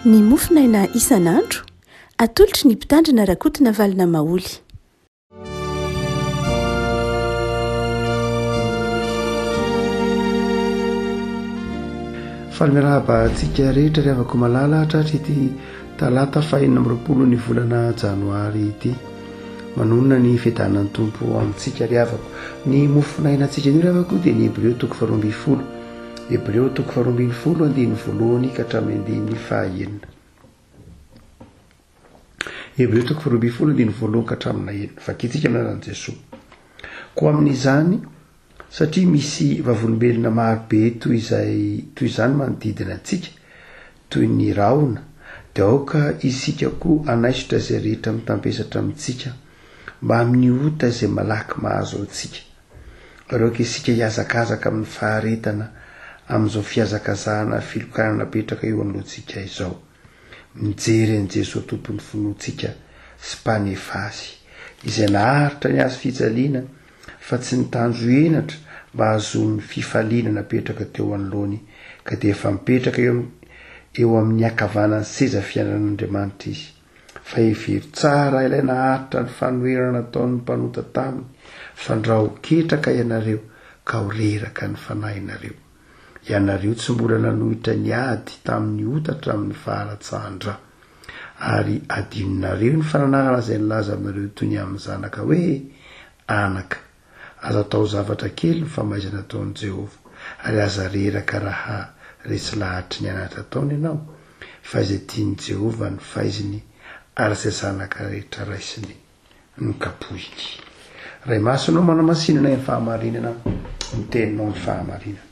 Ny mofonaina isan'andro, atolotry ny Mpitandrina Rakotonavalona Maholy. Faly miarahaba antsika rehetra ry havako malala tratry ity talata faha 26 ny volana janoary ity. Manonona ny fiadanan'ny Tompo amintsika ry havako. Ny mofonaina antsika anio ry havako dia ny Hebreo toko faharoa ambin'ny folo. Hebreo toko faharoa ambin'ny folo andininy voalohany ka hatramin'ny andininy fahaenina. Hebreo toko faharoa ambin'ny folo andininy voalohany ka hatramin'ny enina. Vakintsika amin'ny anaran'i Jesoa. Koa amin'izany, satria misy vavolombelona maro be toy izay toy izany manodidina antsika, toy ny rahona, dia aoka isika koa hanaisotra izay rehetra mitambesatra amintsika, mbamin'ny ota izay malaky mahazo antsika. Ary aoka isika hihazakazaka amin'ny faharetana amin'izao fihazakazahana filokana napetraka eo anoloantsika izao. Mijery an'i Jesoa Tompon'ny finoantsika sy Mpanefa azy, izay naharitra ny hazo fijaliana fa tsy nitandro henatra mba hahazoany ny fifaliana napetraka teo anoloany, ka dia efa mipetraka eo eo amin'ny ankavanan'ny seza fiandrianan'Andriamanitra izy. Fa hevero tsara ilay naharitra ny fanoherana nataon'ny mpanota taminy, fandrao ketraka ianareo ka ho reraka ny fanahinareo. Ianareo tsy mbola nanohitra ny ady tamin'ny ota hatramin'ny fahalatsahan-dra. Ary adinonareo ny fananarana izay nilaza aminareo toy ny amin'ny zanaka hoe, Anaka, aza atao zavatra kely ny famaizana ataon'i Jehovah, ary aza reraka raha resy lahatry ny anatra ataony ianao, fa izay tian'i Jehovah no faiziny, ary izay zanaka rehetra raisiny no kapohiny. Ray Masina ô, manamasina anay amin'ny fahamarinana, ny teninao ny fahamarinana.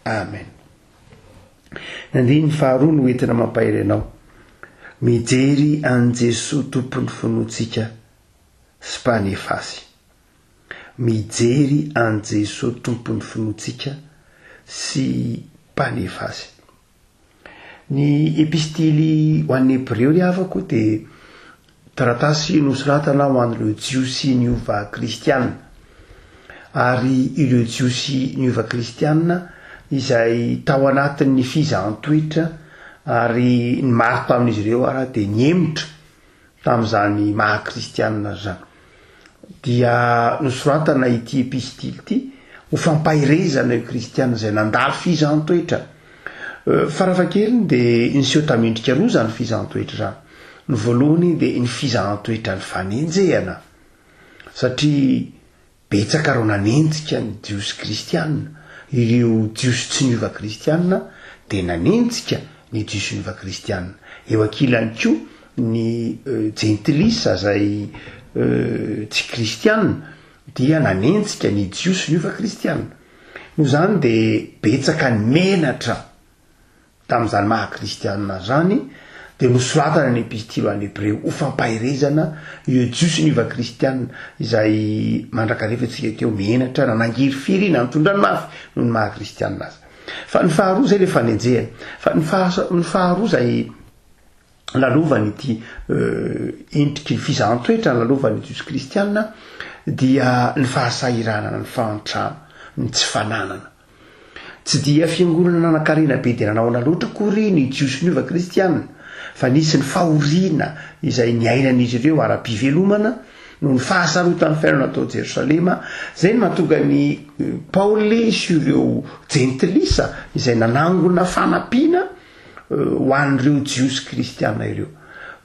Amen. Ny andininy faharoa no entina mampahery anao. Mijery an'i Jesoa Tompon'ny finoantsika sy Mpanefa azy. Mijery an'i Jesoa Tompon'ny finoantsika sy Mpanefa azy. Ny Epistily ho an'ny Hebreo ry havako dia taratasy nosoratana ho an'ireo Jiosy niova kristiana. Ary ireo Jiosy niova kristiana izay tao anatin'ny fizahan-toetra ary ny maro tamin'izy ireo ara dia nihemotra tamin'izany maha kristianina izany. Dia nosoratana ity epistily ity ho fampaherezana io kristianina izay nandalo fizahan-toetra. Farafahakeliny dia niseho tamin'ny endrika roa izany fizahan-toetra izany. Ny voalohany dia ny fizahan-toetran'ny fanenjehana, satria Betsaka ireo nanenjika ny Jiosy kristiana. Ireo Jiosy tsy niova kristiana dia nanenjika ny Jiosy niova kristiana. Eo ankilany koa ny Jentilisa izay tsy kristiana dia nanenjika ny Jiosy niova kristiana. Noho izany dia betsaka ny menatra. Tamin'izany maha kristianina izany, dia nosoratana ny Epistily ho an'ny Hebreo ho fampaherezana ireo Jiosy niova kristianina, izay mandrakariva isika teo menatra na nangirifiry na nitondra ny mafy noho ny maha kristianina azy. Fa ny faharoa izay ilay fanenjehana. Fa ny faha, ny faharoa izay lalovany ity endriky ny fizahan-toetra lalovan'ny Jiosy kristianina dia ny fahasahiranana, ny fahantrana, ny tsy fananana. Tsy dia fiangonana nanan-karena be dia nanahoana loatra akory ny Jiosy niova kristiana, fa nisy ny fahoriana izay niainan'izy ireo ara-pivelomana noho ny fahasarotan'ny fiainana tao Jerosalema, izay no nahatonga an'i Paoly sy ireo Jentilisa izay nanangona fanampiana ho an'ireo Jiosy kristiana ireo.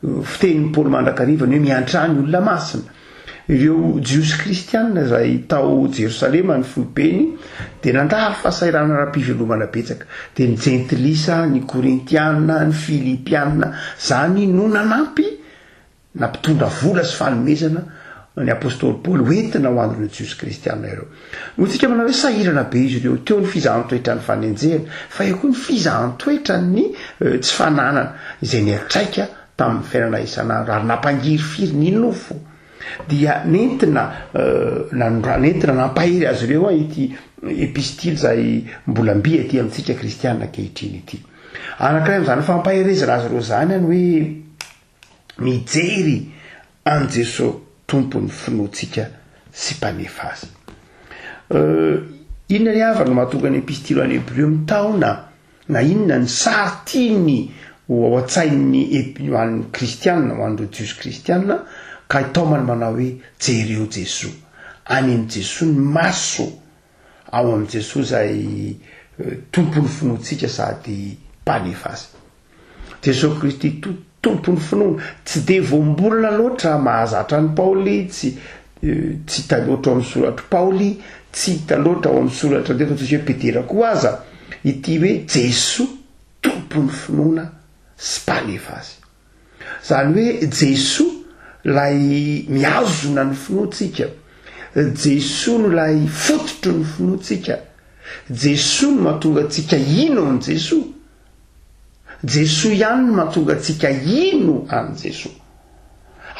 Fitenin'i Paoly mandrakariva ny hoe miantrà ny olona masina. Ireo Jiosy kristiana izay tao Jerosalema ny foibeny dia nandalo fahasahiranana ara-pivelomana betsaka. Dia ny Jentilisa, ny Korintiana, ny Filipiana, izany no nanampy nampitondra vola sy fanomezana ny apostoly Paoly hoentina ho an'ireo Jiosy kristiana ireo. Hoy tsika manao hoe sahirana be izy ireo, teo ny fizahan-toetran'ny fanenjehana, fa eo koa ny fizahan-toetran'ny tsy fananana izay niantraika tamin'ny fiainana isan'andro ary nampangirifiry ny nofo. Dia nentina nentina nampahery azy ireo ity epistily izay mbola mby aty amintsika kristiana ankehitriny ity. Anankiray amin'izany fampaherezana azy ireo izany ny hoe mijery an'i Jesoa Tompon'ny finoantsika sy Mpanefa azy. Inona ry havana no mahatonga ny epistily ho an'ny Hebreo mitaona na inona ny sary tiany ho ao an-tsain'ny ho an'ny kristiana, ho an'ireo Jiosy kristiana, ka itaomany manao hoe, Jereo Jesoa. Any amin'i Jesoa ny maso, ao amin'i Jesoa izay Tompon'ny finoantsika sady Mpanefa azy. Jesoa Kristy Tompon'ny finoana. Tsy dia voambolana loatra mahazatra an'i Paoly, tsy tsy hita loatra ao amin'ny soratr'i Paoly, tsy hita loatra ao amin'ny soratra ndeha ataontsika hoe Petera koa aza, ity hoe Jesoa Tompon'ny finoana sy Mpanefa azy. Izany hoe Jesoa ilay mihazona ny finoantsika, Jesoa no ilay fototry ny finoantsika, Jesoa no mahatonga antsika hino an'i Jesoa. Jesoa ihany no mahatonga antsika hino an'i Jesoa.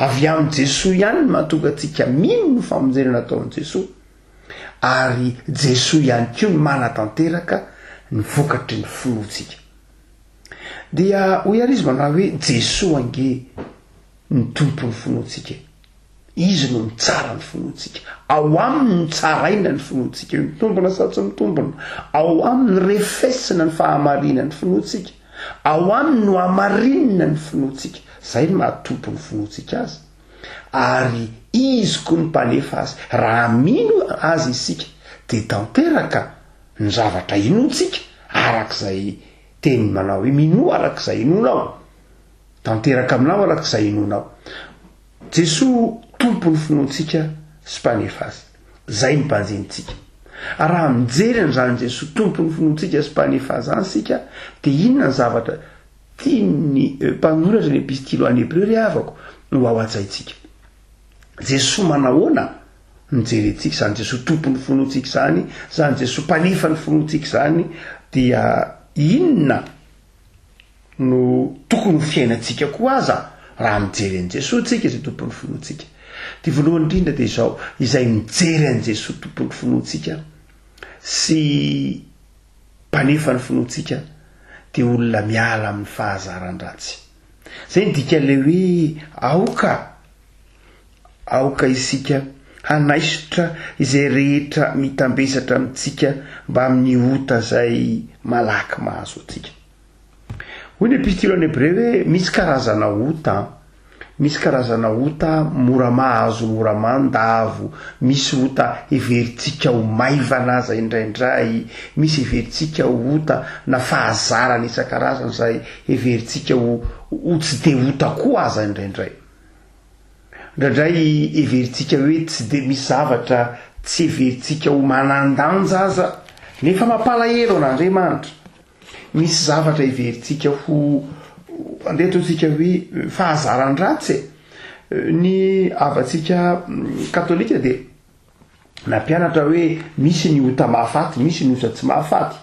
Avy amin'i Jesoa ihany no mahatonga antsika mino ny famonjena nataon'i Jesoa. Ary Jesoa ihany koa no manatanteraka ny vokatry ny finoantsika. Dia hoy ary izy manao hoe Jesoa ange ny tompon'ny finoantsika e. Izy no mitsara ny finoantsika. Ao aminy no tsaraina ny finoantsika, hoe mitombina sa tsy mitombina. Ao aminy refesina ny fahamarinan'ny finoantsika. Ao aminy no hamarinina ny finoantsika. Izay no maha tompon'ny finoantsika azy. Ary izy koa no mpanefa azy. Raha mino azy isika dia tanteraka ny zavatra inoantsika arak'izay teniny manao hoe minoa arak'izay inoanao. Tanteraka aminao arak'izay inoanao. Jesoa Tompon'ny finoantsika sy Mpanefa azy. Zay no banjinintsika. Ary raha mijery an'izany Jesoa Tompon'ny finoantsika sy Mpanefa azy zany isika, dia inona ny zavatra tian'ny mpanoratra ny epistily ho an'ny Hebreo ry havako no ao an-tsaintsika? Jesoa manahoana no jerentsika? Izany Jesoa Tompon'ny finoantsika izany, izany Jesoa Mpanefa ny finoantsika izany, dia inona no tokony ho fiainantsika koa aza raha mijery an'i Jesoa tsika izay tompon'ny finoantsika. Dia voalohany indrindra dia izao, izay mijery an'i Jesoa tompon'ny finoantsika sy mpanefa ny finoantsika dia olona miala amin'ny fahazaran-dratsy. Izay ny dikan'ilay hoe aoka aoka isika hanaisotra izay rehetra mitambesatra amintsika mbamin'ny ota izay malaky mahazo antsika. Hoy ny Epistily any Hebreo hoe misy karazana ota, misy karazana ota mora mahazo, mora mandavo, misy ota heverintsika ho maivana aza indraindray, misy heverintsika ho ota na fahazarana isan-karazany izay heverintsika ho ho tsy dia ota koa aza indraindray. Indraindray heverintsika hoe tsy dia misy zavatra tsy heverintsika ho manan-danja aza, nefa mampalahelo an'Andriamanitra. Misy zavatra heverintsika ho, andeha ataontsika hoe fahazaran-dratsy e. Ny havantsika katolika dia nampianatra hoe misy ny ota mahafaty, misy ny ota tsy mahafaty.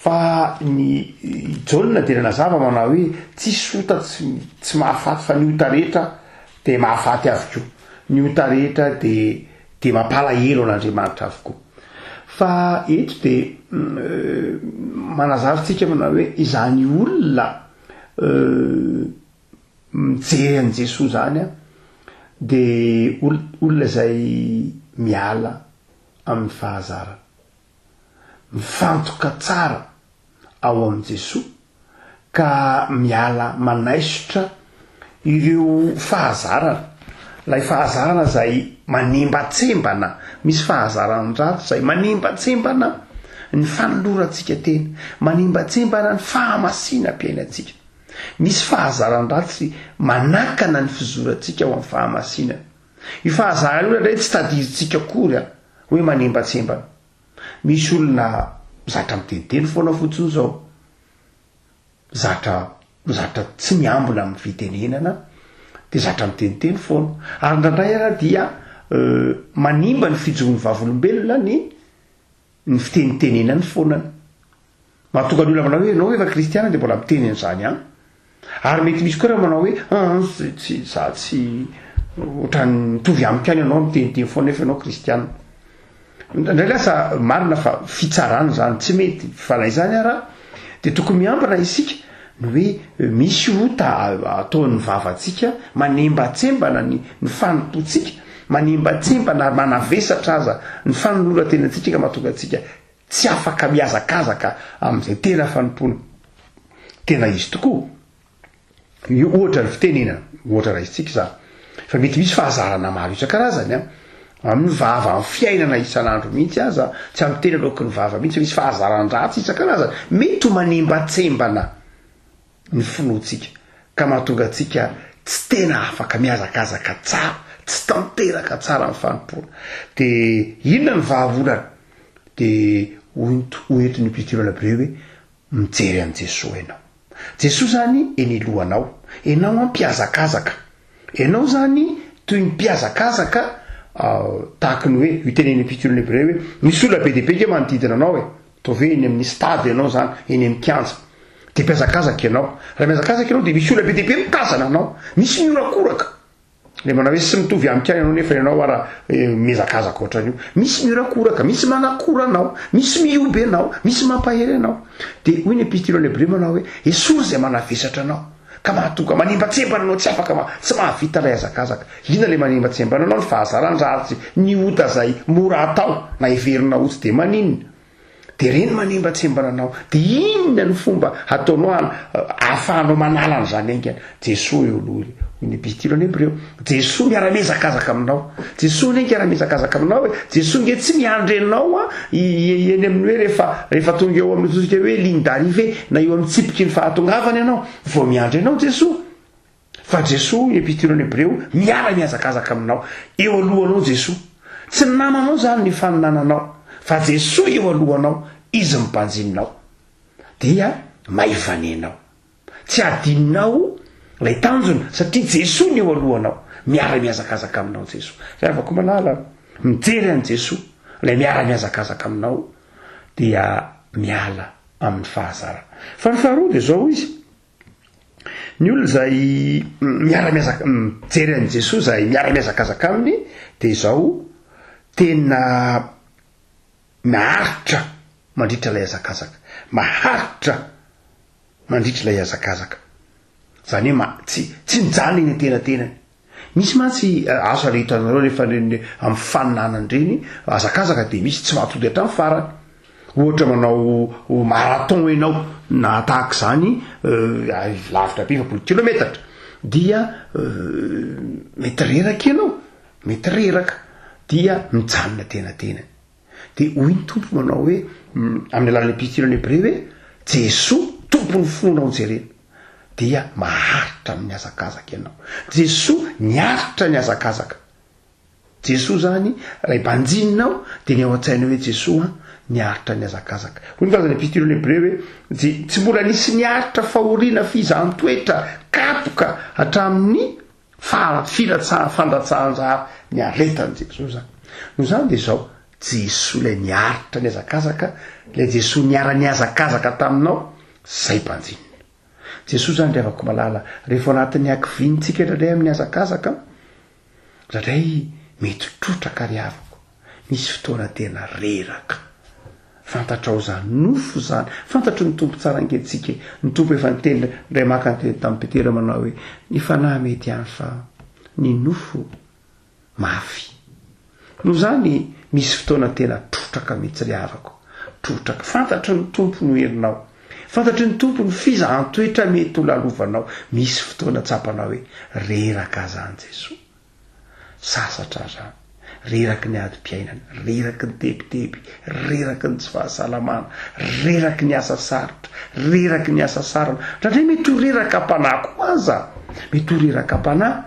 Fa ny Jaona dia nanazava manao hoe tsisy ota tsy, tsy mahafaty fa ny ota rehetra dia mahafaty avokoa. Ny ota rehetra dia dia mampalahelo an'Andriamanitra avokoa. Fa eto dia manazava tsika manao hoe izany olona mijery an'i Jesoa izany an, dia olona izay miala amin'ny fahazarana. Mifantoka tsara ao amin'i Jesoa ka miala manaisotra ireo fahazarana, ilay fahazarana izay manembatsembana, misy fahazaran-dratsy izay manembatsembana ny fanolorantsika tena, manembatsembana ny fahamasinam-piainantsika. Misy fahazaran-dratsy manakana ny fizorantsika ho amin'ny fahamasinana. Io fahazarana io indraindray tsy tadidintsika akory an, hoe manembatsembana. Misy olona zatra miteniteny foana fotsiny izao, zatra zatra tsy miambina amin'ny fitenenana dia zatra miteniteny foana. Ary indraindray ara dia manimba ny fijoroan'ny vavolombelona ny ny fitenitenenany foanany. Mahatonga ny olona manao hoe ianao efa kristiana dia mbola miteny an'izany ihany. Ary mety misy koa raha manao hoe aa tsy za tsy ohatran'ny mitovy amiko ihany ianao miteniteny foana nefa ianao kristiana. Indraindray lasa marina fa fitsarana izany tsy mety fa na izany ara dia tokony miambina isika ny hoe misy ota ataon'ny vavantsika manembatsembana ny ny fanompoantsika, manembatsembana ary manavesatra aza ny fanoloran-tenantsika ka mahatonga antsika tsy afaka mihazakazaka amin'izay tena fanompoana tena izy tokoa. Io ohatra ny fitenenana, ohatra raisintsika izany. Fa mety misy fahazarana maro isan-karazany an. Amin'ny vava, amin'ny fiainana isan'andro mihitsy aza, tsy amin'ny teny aloaky ny vava mihitsy, misy fahazaran-dratsy isan-karazany. Mety ho manembatsembana ny finoantsika, ka mahatonga antsika tsy tena afaka mihazakazaka tsara, tsy tanteraka tsara ny fanompoana. Dia inona ny vahaolana? Dia hoy ny hoy eto ny Epistily Hebreo hoe, Mijery an'i Jesoa ianao. Jesoa izany eny ilohanao. Ianao an mpihazakazaka. Ianao izany toy ny mpihazakazaka tahaky ny hoe, io tenenin'ny Epistily Hebreo hoe, misy olona be dia be nge manodidina anao e. Ataovy hoe eny amin'ny stade ianao izany, eny amin'ny kianja. Dia mpihazakazaka ianao. Raha mihazakazaka ianao dia misy olona be dia be mitazana anao. Misy mihorakoraka. Ilay manao hoe tsy mitovy amiko ihany ianao nefa ianao ara mihazakazaka ohatran'io. Misy mihorakoraka, misy manakora anao, misy mihoby anao, misy mampahery anao. Dia hoy ny Epistily ao Hebreo manao hoe, esory izay manavesatra anao, ka mahatonga manembatsembana anao tsy afaka ma, tsy mahavita ilay hazakazaka. Inona ilay manembatsembana anao? Ny fahazaran-dratsy, ny ota izay mora atao na heverinao ho tsy dia maninona. Dia ireny manembatsembana anao. Dia inona no fomba ataonao an, ahafahanao manala an'izany haingana? Jesoa eo aloha eo. Hoy ny Epistily any Hebreo. Jesoa miara-mihazakazaka aminao. Jesoa anie miara-mihazakazaka aminao e. Jesoa nge tsy miandry anao an, eny amin'ny hoe rehefa, rehefa tonga eo amin'ny ataontsika hoe ligne d'arrivée na eo amin'ny tsipiky ny fahatongavana ianao vao miandry anao Jesoa. Fa Jesoa, Epistily any Hebreo, miara mihazakazaka aminao. Eo alohanao Jesoa. Tsy ny namanao izany ny faninananao, fa Jesoa eo alohanao, Izy mibanjininao. Dia maivanenao. Tsy adinonao ilay tanjona, satria Jesoa ny eo alohanao. Miara mihazakazaka aminao Jesoa. Ry havako malala, mijery an'i Jesoa, ilay miara mihazakazaka aminao, dia miala amin'ny fahazarana. Fa ny faharoa dia izao hoy izy, Ny olona izay miara-miazaka, mijery an'i Jesoa izay miara-mihazakazaka aminy dia izao, tena maharitra mandritra ilay hazakazaka, maharitra mandritra ilay hazakazaka. Izany hoe ma- tsy, tsy mijanona eny an-tenatenany. Misy mantsy asa re hitanareo rehefa ireny amin'ny faninanana ireny, hazakazaka dia misy tsy mahatody hatramin'ny farany. Ohatra manao marathon ianao na tahaka izany lavitra be 40 kilometatra dia mety reraka ianao, mety reraka dia mijanona tenatenany. Dia hoy ny Tompo manao hoe amin'ny alalan'ny epistily Hebreo hoe Jesoa Tompon'ny finoanao jerena dia maharitra amin'ny hazakazaka ianao. Jesoa niaritra ny hazakazaka. Jesoa zany raha banjininao dia ny ao an-tsainao hoe Jesoa niaritra ny hazakazaka. Hoy ny filazan'ny epistily Hebreo hoe tsy mbola nisy niaritra fahoriana fizahan-toetra kapoka hatramin'ny Fa filatsahan fandatsahan-drà niaretan'i Jesoa izany. Noho izany dia izao, Jesoa ilay niaritra nihazakazaka, ilay Jesoa niara-nihazakazaka taminao, izay mpanjinina. Jesoa izany ry havako malala, rehefa ao anatin'ny hakiviantsika indraindray amin'ny hazakazaka, indraindray mety trotraka ry havako, Misy fotoana tena reraka. Fantatrao izany nofo izany. Fantatry ny Tompo tsara ange tsika e. Ny Tompo efa niteny indray maka niteny tamin'i Petera manao hoe, ny fanahy mety ihany fa ny nofo mafy. Noho izany misy fotoana tena trotraka mihitsy ry havako. Trotraka. Fantatry ny Tompo no herinao. Fantatry ny Tompo ny fizahan-toetra mety ho lalovanao. Misy fotoana tsapanao hoe reraka zany Jesoa. Sasatra aza, reraky ny adim-piainana, reraky ny tebiteby, reraky ny tsy fahasalamana, reraky ny asa sarotra, reraky ny hasasarana, indraindray mety ho reraka am-panahy koa aza, mety ho reraka am-panahy,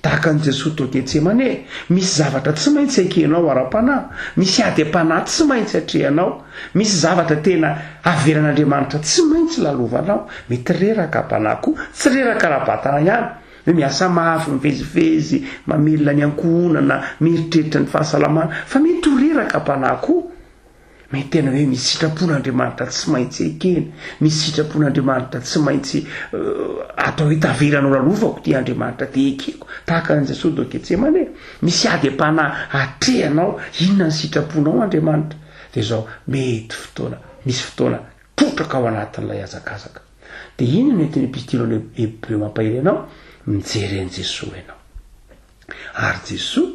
tahaka an'i Jesoa tao Getsemane, misy zavatra tsy maintsy ekenao ara-panahy, misy ady am-panahy tsy maintsy atrehanao, misy zavatra tena avelan'Andriamanitra tsy maintsy lalovanao, mety reraka am-panahy koa, tsy reraka ara-batana ihany, Hoe miasa mafy, mivezivezy, mamelona ny ankohonana, mieritreritra ny fahasalamana, fa mety ho reraka am-panahy koa. Mety tena hoe misy sitrapon'Andriamanitra tsy maintsy ekena, misy sitrapon'Andriamanitra tsy maintsy atao hoe tavelanao lalovako ity Andriamanitra dia ekeko, tahaka an'i Jesoa tao Getsemane. Misy ady am-panahy atrehanao, inona ny sitraponao Andriamanitra? Dia izao, mety fotoana, misy fotoana trotraka ao anatin'ilay hazakazaka. Dia inona no entin'ny epistily Hebreo mampahery anao? Mijery an'i Jesoa ianao. Ary Jesoa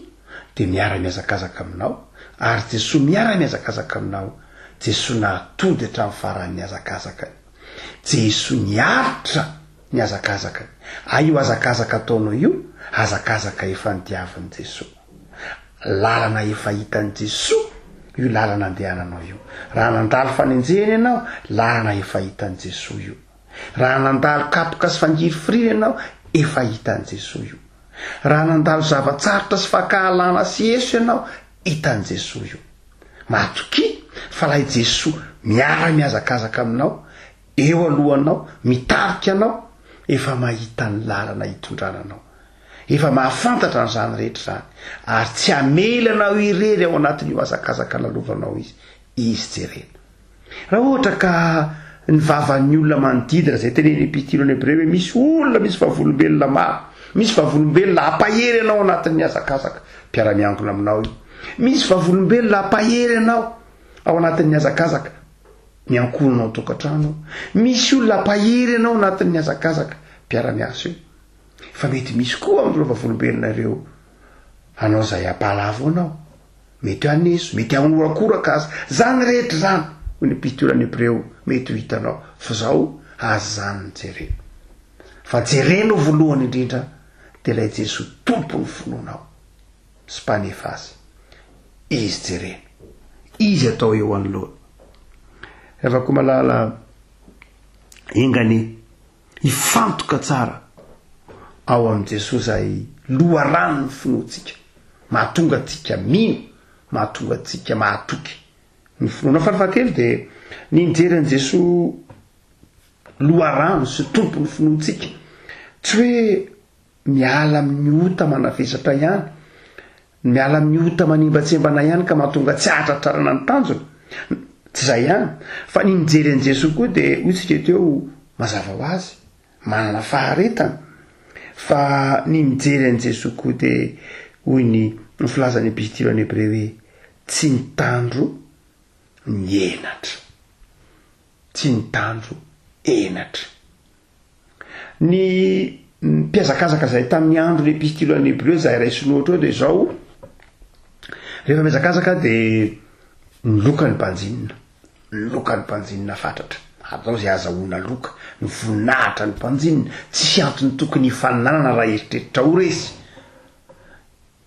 dia miara-mihazakazaka aminao, ary Jesoa miara-mihazakazaka aminao, Jesoa nahatody hatramin'ny faran'ny hazakazakany. Jesoa niaritra. ny hazakazakany. Ary io hazakazaka ataonao io, hazakazaka efa nodiavin'i Jesoa. Lalana efa hitan'i Jesoa io lalana andehananao io. Raha nandalo fanenjehana ianao, lalana efa hitan'i Jesoa io. Raha nandalo kapoka sy fangirifiriana ianao, efa hitan'i Jesoa io. Raha nandalo zava-tsarotra sy fankahalana sy eso ianao, hitan'i Jesoa io. Matokia fa ilay Jesoa miara-mihazakazaka aminao, eo alohanao, mitarika anao, efa mahita ny lalana hitondrana anao. Efa mahafantatra an'izany rehetra izany, ary tsy hamela anao irery ao anatin'io hazakazaka lalovanao izy. Izy jerena. Raha ohatra ka ny vavan'ny olona manodidina izay tenenin'ny Epistily Hebreo hoe misy olona, misy vavolombelona maro, misy vavolombelona hampahery anao ao anatin'ny hazakazaka, mpiara-miangona aminao io. Misy vavolombelona hampahery anao ao anatin'ny hazakazaka, miankohonana ao an-tokantrano io. Misy olona hampahery anao anatin'ny hazakazaka, mpiara-miasa io. Fa mety misy koa amin'ireo vavolombelona ireo hanao izay hampahalavo anao. Mety haneso, mety hahorakoraka aza. Zany rehetra izany, hoy ny epistiolan'ny Hebreo, mety ho hitanao. Fa zao, aza izany no jerena. Fa jerenao voalohany indrindra dia ilay Jesoa Tompon'ny finoanao sy Mpanefa azy. Izy jerena. Izy atao eo anoloana. Ravakomalala, enga anie hifantoka tsara ao amin'i Jesoa izay loharanon'ny finoantsika, mahatonga antsika mino, mahatonga antsika mahatoky ny finoana. Farafahatelo dia ny mijery an'i Jesoa loharano sy tompon'ny finoantsika, tsy hoe miala amin'ny ota manavesatra ihany, Miala amin'ny ota manimbatsembana ihany ka mahatonga tsy hahatratrarana ny tanjona. Tsy izay ihany, fa ny mijery an'i Jesoa koa dia hoy tsika teo mazava ho azy, manana faharetana. Fa ny mijery an'i Jesoa koa dia hoy ny ny filazan'ny Epistily any Hebreo hoe tsy nitandro ny henatra. Tsy nitandro henatra. Ny mpihazakazaka izay tamin'ny andron'ny epistily an'ny Hebreo izay raisiny ohatra eo dia izao, rehefa mihazakazaka dia ny loka ny mpanjinina, ny loka ny mpanjinina fatratra, atao izay azahoana loka, ny voninahitra ny mpanjinina, tsisy antony tokony hifaninanana raha eritreritra ho resy.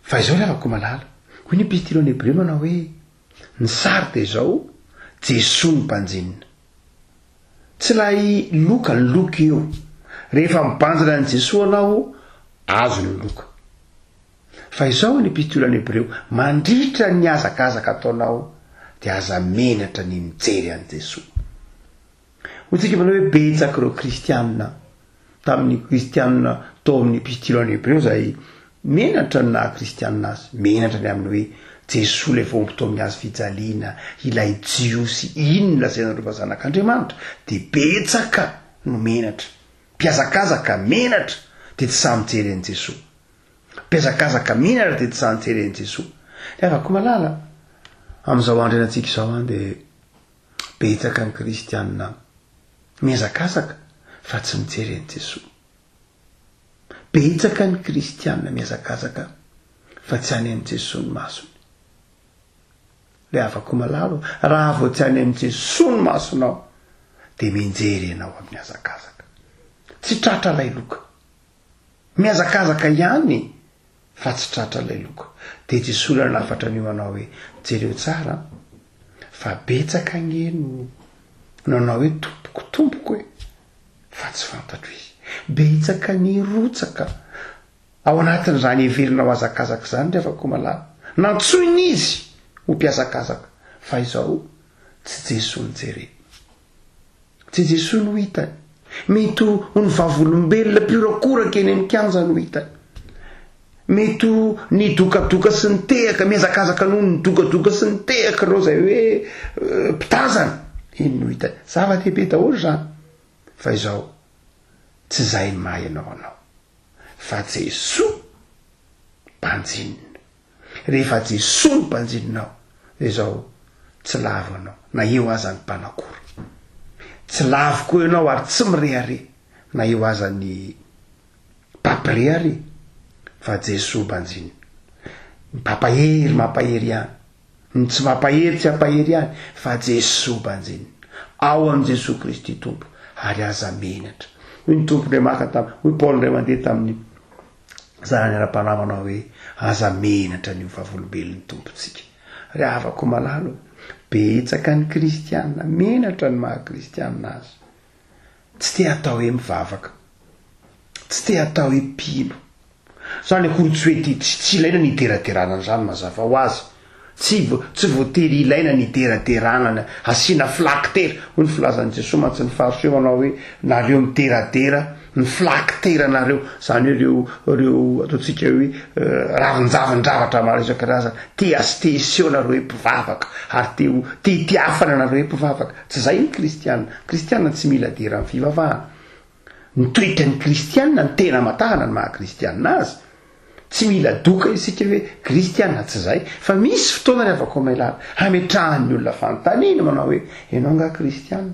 Fa izao ry havako malala, hoy ny epistily an'ny Hebreo manao hoe, ny sary dia izao, Jesoa ny mpanjinina. Tsy ilay loka, ny loka io. Rehefa mibanjina an'i Jesoa anao, azo ny loka. Fa izao ny epistiolan'ny Hebreo, mandritra ny hazakazaka ataonao, dia aza menatra ny mijery an'i Jesoa. Hoy tsika manao hoe betsaka ireo kristianina tamin'ny kristianina tao amin'ny epistily an'ny Hebreo izay menatra ny naha kristianina azy, menatra ny amin'ny hoe Jesoa ilay voahombo tao amin'ny hazo fijaliana, ilay Jiosy iny no lazainareo fa zanak'Andriamanitra, dia betsaka no menatra. Mpihazakazaka menatra dia tsy sahy mijery an'i Jesoa. Mpihazakazaka menatra dia tsy sahy mijery an'i Jesoa. Ry havako malala, amin'izao andro iainantsika izao an dia Betsaka ny kristianina mihazakazaka fa tsy mijery an'i Jesoa. Betsaka ny kristianina mihazakazaka fa tsy any amin'i Jesoa ny masony. Ry havako malala ô, raha vao tsy any amin'i Jesoa ny masonao dia mianjery ianao amin'ny hazakazaka. Tsy tratra ilay loka. Mihazakazaka ihany fa tsy tratra ilay loka. Dia Jesoa nanafatra an'io manao hoe, jereo tsara an, fa betsaka ange no nanao hoe tompoko tompoko e, fa tsy fantatro izy. Betsaka ny rotsaka ao anatin'izany heverina ho hazakazaka izany ry Ravakomalala. Nantsoina izy ho mpihazakazaka, fa izao tsy Jesoa no jerena. Tsy Jesoa no hitany. Mety ho ny vavolombelona mpiorakoraka eny amin'ny kianja no hitany. Mety ho ny dokadoka sy ny tehaka, mihazakazaka noho ny dokadoka sy ny tehaka ireo izay hoe eh, mpitazana. Iny no hitany. Zava-dehibe daholo izany. Fa izao, tsy izay ny maha ianao anao. Fa Jesoa mpanjinina. Rehefa Jesoa no mpanjininao dia izao tsy lavo ianao na eo aza ny mpanakora. Tsy lavo koa ianao ary tsy mirehareha na eo aza ny mpampirehareha fa Jesoa banjinina. Ny mpampahery mampahery ihany, ny tsy mampahery tsy hampahery ihany fa Jesoa banjinina. Ao amin'i Jesoa Kristy Tompo ary aza menatra. Hoy ny Tompo indray maka tam, hoy Paoly indray mandeha tamin'ny zanany ara-panahy manao hoe, Aza menatra ny ho vavolombelon'ny Tompontsika. Ry havako malala ô, betsaka ny kristiana menatra ny maha kristiana azy. Tsy te hatao hoe mivavaka. Tsy te hatao hoe mpino. Zany akory tsy hoe tsy tsy ilaina ny hideraderana an'izany mazava ho azy. Tsy tsy voatery ilaina ny hideraderana ny asiana filakitera. Hoy ny filazan'i Jesoa mantsy ny Fariseo manao hoe nareo mideradera ny filakiteranareo. Izany hoe ireo ireo ataontsika hoe ravin-javin-javatra maro isan-karazany. Te as te hiseho nareo hoe mpivavaka ary te ho te hitiafana nareo hoe mpivavaka. Tsy izay ny kristiana. Kristiana tsy mila dera amin'ny fivavahana. Ny toetran'ny kristiana no tena amantarana ny maha kristiana azy. Tsy mila doka isika hoe kristiana, tsy izay. Fa misy fotoana ry havako mailala, hametrahan'ny olona fanontaniana manao hoe, ianao angaha kristiana?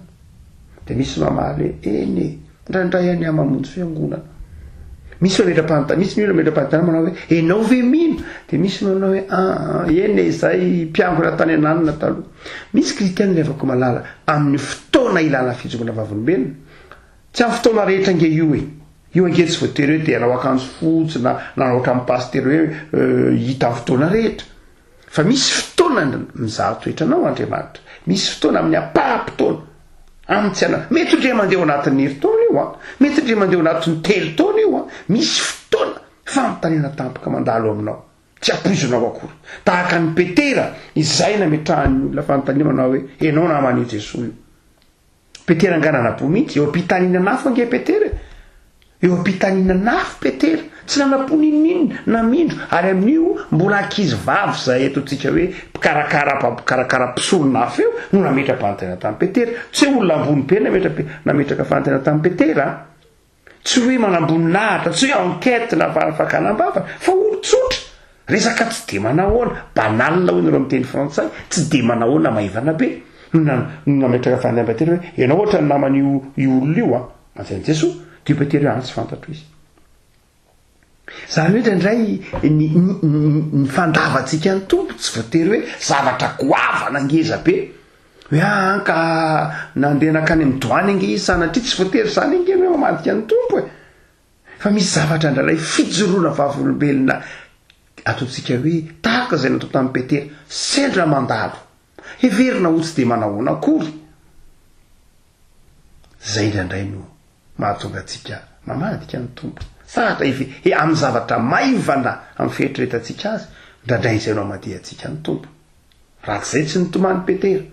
Dia misy mamaly hoe, eny e, indraindray any aho mamonjy fiangonana. Misy mametra-panontaniana, misy ny olona mametra-panontaniana manao hoe, ianao ve mino? Dia misy manao hoe, aa, eny e, izay mpiangona tany an'anona taloha. Misy kristiana ry havako malala, amin'ny fotoana ilana fijoroana vavolombelona, Tsy amin'ny fotoana rehetra ange io e! Io ange tsy voatery hoe te hanao akanjo fotsy na nanao ohatran'ny pasitera hoe hita amin'ny fotoana rehetra. Fa misy fotoana mizaha toetra anao Andriamanitra. Misy fotoana amin'ny ampaham-potoana. Amin'ny tsy ana, mety indray mandeha ao anatin'ny herintaona io an! Mety indray mandeha ao anatin'ny telo taona io an! Misy fotoana fanontaniana tampoka mandalo aminao. Tsy ampoizinao akory. Tahaka an'i Petera izay nametrahan'ny olona fanontaniana manao hoe, Ianao naman'i Jesoa io. Petera angaha nanam-po mihitsy? Eo am-pitaninana afo ange Petera e! Eo am-pitaninana afo Petera, tsy nanam-po n'inon'inona, namindro, ary amin'io mbola ankizy vavy izay ataontsika hoe mpikarakara mpikarakara mpisorona afo eo no nametra-panontaniana tamin'i Petera. Tsy hoe olona ambony be nametraka fanontaniana tamin'i Petera an! Tsy hoe manamboninahitra, tsy hoe enquête na fakana am-bava, fa olon-tsotra. Resaka tsy dia manahoana, banal hoy nareo amin'ny teny frantsay, tsy dia manahoana maivana be no no nametraka fanontaniana Petera hoe ianao ohatran'ny naman'io io olona io an, antsain'i Jesoa, dia Petera hoe an tsy fantatro izy. Izany hoe indraindray ny ny ny fandavantsika ny Tompo tsy voatery hoe zavatra goavana ngeza be hoe aa ka nandeha nankany amin'ny doany ange izy sanatria, tsy voatery izany ange ny hoe mamadika ny Tompo e! Fa misy zavatra indraindray fijoroana vavolombelona ataontsika hoe tahaka izay natao tamin'i Petera, sendra mandalo, heverina ho tsy dia manahoana akory, izay indraindray no mahatonga antsika mamadika ny Tompo. Sahatra efe he amin'ny zavatra maivana amin'ny fieritreretantsika azy, indraindray izay no amadihantsika ny Tompo. Raha tsy izay tsy nitomany Petera.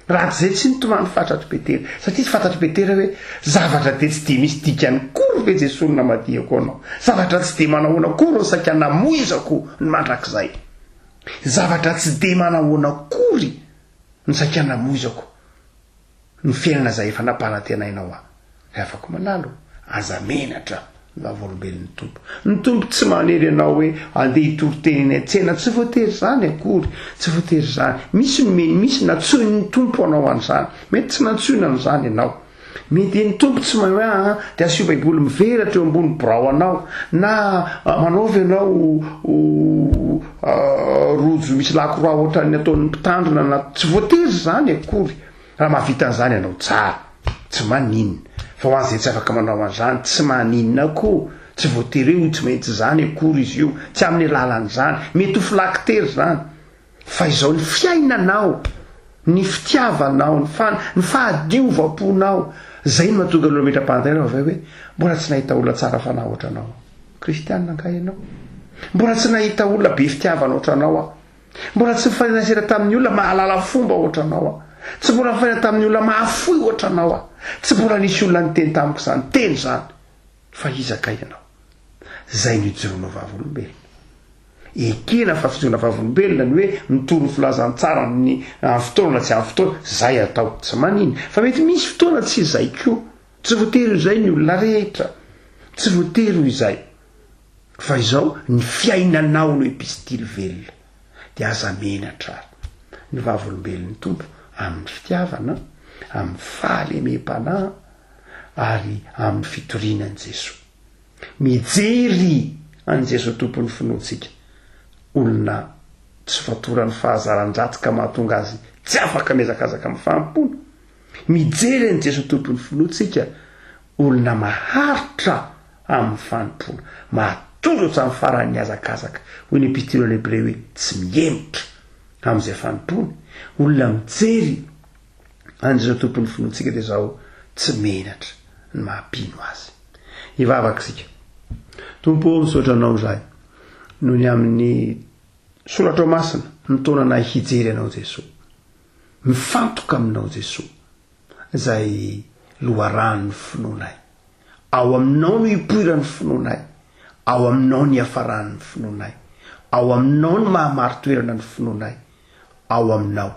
Raha tsy izay tsy nitomany fatratr'i Petera. Satria tsy fantatr'i Petera hoe zavatra dia tsy dia misy dikany kory ve Jesoa no namadihako anao. Zavatra tsy dia manahoana kory no saika namoizako ny mandrakizay. Zavatra tsy dia manahoana kory no saika namoizako. Ny fiainana izay efa nampanantenainao ahy. Ry havako malala o, aza menatra ny vavolombelon'ny Tompo. Ny Tompo tsy manery anao hoe andeha hitory teny eny an-tsena, tsy voatery izany akory, tsy voatery izany. Misy nomeny, misy nantsoin'ny Tompo anao an'izany. Mety tsy nantsoina an'izany ianao. Mety ny Tompo tsy mahay hoe aa dia asio baiboly mivelatra eo ambony birao anao, na manaova ianao rojo misy lakroa ohatran'ny ataon'ny mpitandrina na, tsy voatery izany akory. Raha mahavita an'izany ianao tsara, tsy maninona. Fa ho an'izay tsy afaka manao an'izany, tsy maninona koa. Tsy voatery hoe ho tsy maintsy izany akory izy io. Tsy amin'ny alalan'izany. Mety ho filakitery izany. Fa izao ny fiainanao, ny fitiavanao, ny fa- ny fahadiovam-ponao, izay no mahatonga an'ireo metra-panontaniana fa hoe, mbola tsy nahita olona tsara fanahy ohatranao aho. Kristiana angaha ianao? Mbola tsy nahita olona be fitiavana ohatranao aho. Mbola tsy nifanerasera tamin'ny olona mahalala fomba ohatranao aho. Tsy mbola nifanena tamin'ny olona mahafoy ohatranao aho. Tsy mbola nisy olona niteny tamiko izany teny izany. Fa iza kay ianao? Izay no ijoroanao vavolombelona. Ekena fa fijoroana vavolombelona ny hoe mitory ny filazantsara amin'ny amin'ny fotoana na tsy amin'ny fotoana, izay atao, tsy maninona. Fa mety misy fotoana tsy izay koa. Tsy voatery ho izay ny olona rehetra. Tsy voatery ho izay. Fa izao, ny fiainanao no epistily velona, dia aza menatra ary. Ny vavolombelon'ny Tompo amin'ny fitiavana, amin'ny fahalemem-panahy ary amin'ny fitoriana an'i Jesoa. Mijery an'i Jesoa Tompon'ny finoantsika, olona tsy fatoran'ny fahazaran-dratsy ka mahatonga azy tsy afaka mihazakazaka amin'ny fahampoana. Mijery an'i Jesoa Tompon'ny finoantsika. Olona maharitra amin'ny fanompoana, mahatozo hatramin'ny faran'ny hazakazaka, hoy ny Epistily ho an'ny Hebreo hoe tsy mihemotra amin'izay fanompoany. Olona mijery an'i Jesoa Tompon'ny finoantsika dia izao tsy menatra ny maha mpino azy. Hivavaka isika. Tompo ô, misaotra Anao izahay noho ny amin'ny Soratrao Masina mitaona anay hijery Anao Jesoa. Mifantoka Aminao Jesoa. izay loharanon'ny finoanay. Ao aminao no ipoiran'ny finoanay, ao aminao ny iafaran'ny finoanay, ao aminao ny maha-marin-toerana ny finoanay, ao aminao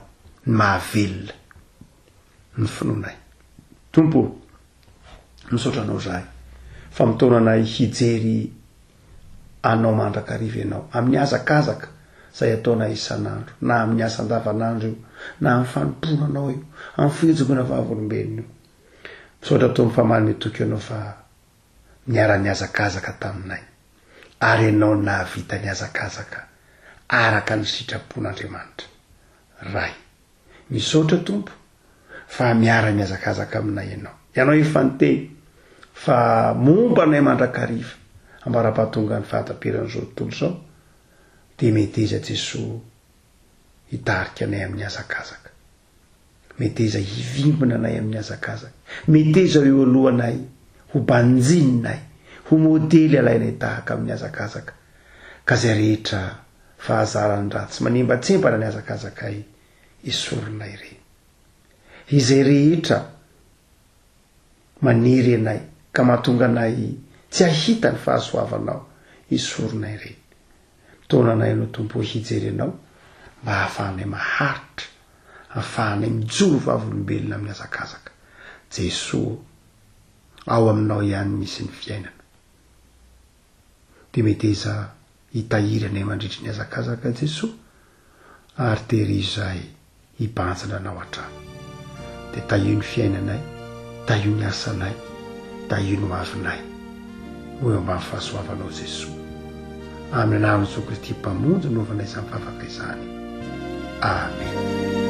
ny maha-velona ny finoanay. Tompo ô, misaotra Anao izahay fa mitaona anay hijery Anao mandrakariva Ianao, amin'ny hazakazaka izay ataonay isan'andro, na amin'ny asa andavanandro io, na amin'ny fanompoana Anao io, amin'ny fijoroana vavolombelona io. Misaotra Tompo fa manome toky Ianao fa niara-nihazakazaka taminay, ary Ianao no nahavita ny hazakazaka araka ny sitrapon'Andriamanitra Ray. Misaotra Tompo fa miara mihazakazaka aminay Ianao. Ianao efa niteny fa momba anay mandrakariva ambara-pahatongan'ny fahataperan'izao tontolo izao dia meteza Jesoa hitarika anay amin'ny hazakazaka. Meteza hivimbina anay amin'ny hazakazaka. Meteza ho eo alohanay, ho banjininay, ho modely alainay tahaka amin'ny hazakazaka. Ka izay rehetra fahazaran'ny ratsy manembatsembana ny hazakazakay esorina ireny. Izay rehetra manery anay ka mahatonga anay tsy hahita ny fahasoavanao, esorina ireny. Mitaona anay Ianao Tompo hijery Anao mba hahafahanay maharitra, hahafahanay mijoro vavolombelona amin'ny hazakazaka. Jesoa ô, ao Aminao ihany misy ny fiainana. Dia meteza hitahiry anay mandritry ny hazakazaka Jesoa ary tehirizo izahay hibanjina Anao hatrany. Dia tahio ny fiainanay, tahio ny asanay, tahio ny hoavinay. Ho eo ambany fahasoavanao Jesoa. Amin'ny anaran'i Jesoa Kristy Mpamonjy no anaovanay izany vavaka izany. Amen.